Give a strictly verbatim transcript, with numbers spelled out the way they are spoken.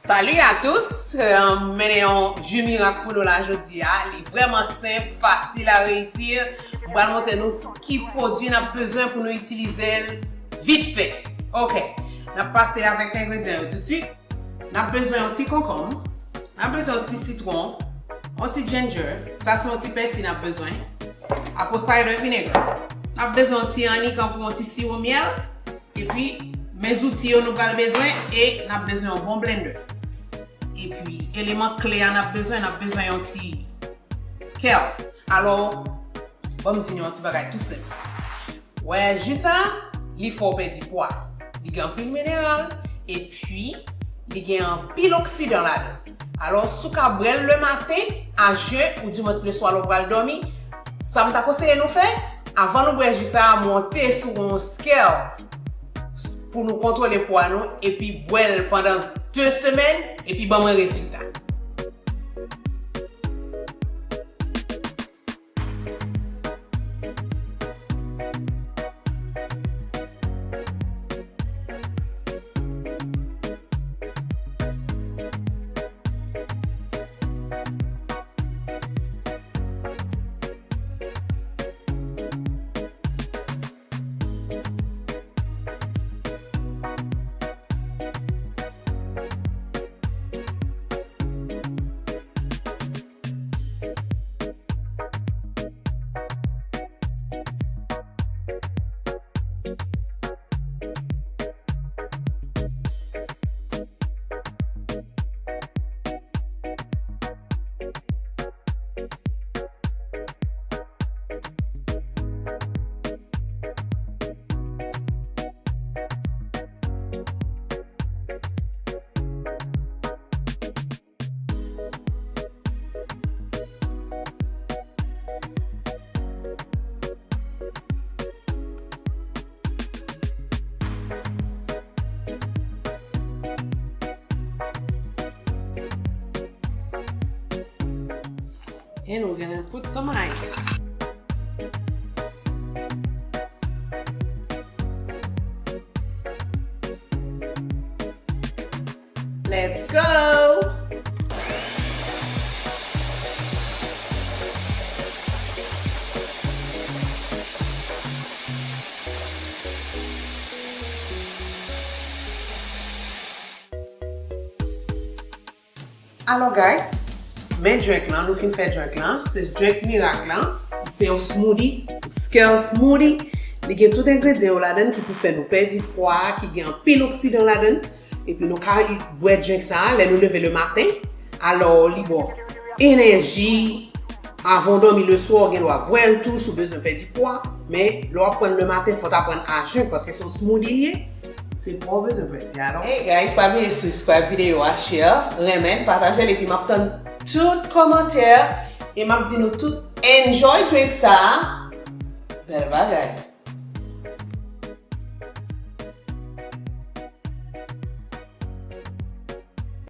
Salut à tous! Euh, M mennen yon ji mirak pou nou la jodi a. Li vrèman senp, fasil a reyisi. M pral montre nou ki pwodui n ap bezwen pou nou itilize l vit fè. Ok, n ap pase avèk engredyan yo toutswit. N ap bezwen yon ti konkonm, n ap bezwen yon ti sitwon, yon ti ginger, sa se yon ti pèsi n ap bezwen, apple cider vinegar. N ap bezwen yon ti annik pou yon ti siwo myèl. Epi, men zouti yo nou pral bezwen e n ap bezwen yon bon blender. Epi, eleman kle a n ap bezwen, n ap bezwen yon ti kèl. Alò, ban m di nou yon ti bagay tou senp. Wè, ji sa, li fè w pèdi pwa. Li gen anpil mineral, epi li gen anpil oksidan ladan. Alò, si w ka bwè l lematen, a jen, oudimwens leswa lè w pral dòmi, sa m ta konseye nou fè, avan nou bwè ji sa a, monte sou yon scale pou nou kontwole pwa nou, epi bwè l pandan de semèn, epi ban mwen rezilta. And we're gonna put some ice. Let's go! Alò guys, men drink lan, nou fin fè drink lan, se drink mirak lan, se yon smoothie, scale smoothie, li gen tout engredyan yo ladan l ki pou fè nou pèdi pwa, ki gen anpil oksidan ladan l, epi nou ka bwè drink sa a lè nou leve lematen, alò li ba w enèji, avan w dòmi leswa, w gen dwa bwè l tou si w bezwen pèdi pwa, men lè w ap pran l lematen, fò w ta pran l a jen, paske se yon smoothie li ye. Se pa w bezwen pèdi, alò. Hey guys, pa bliye subscribe videyo a, share, renmen, pataje l, epi m ap tann tout kòmantè, e m ap di nou tout enjoy drink sa a. Bèl bagay.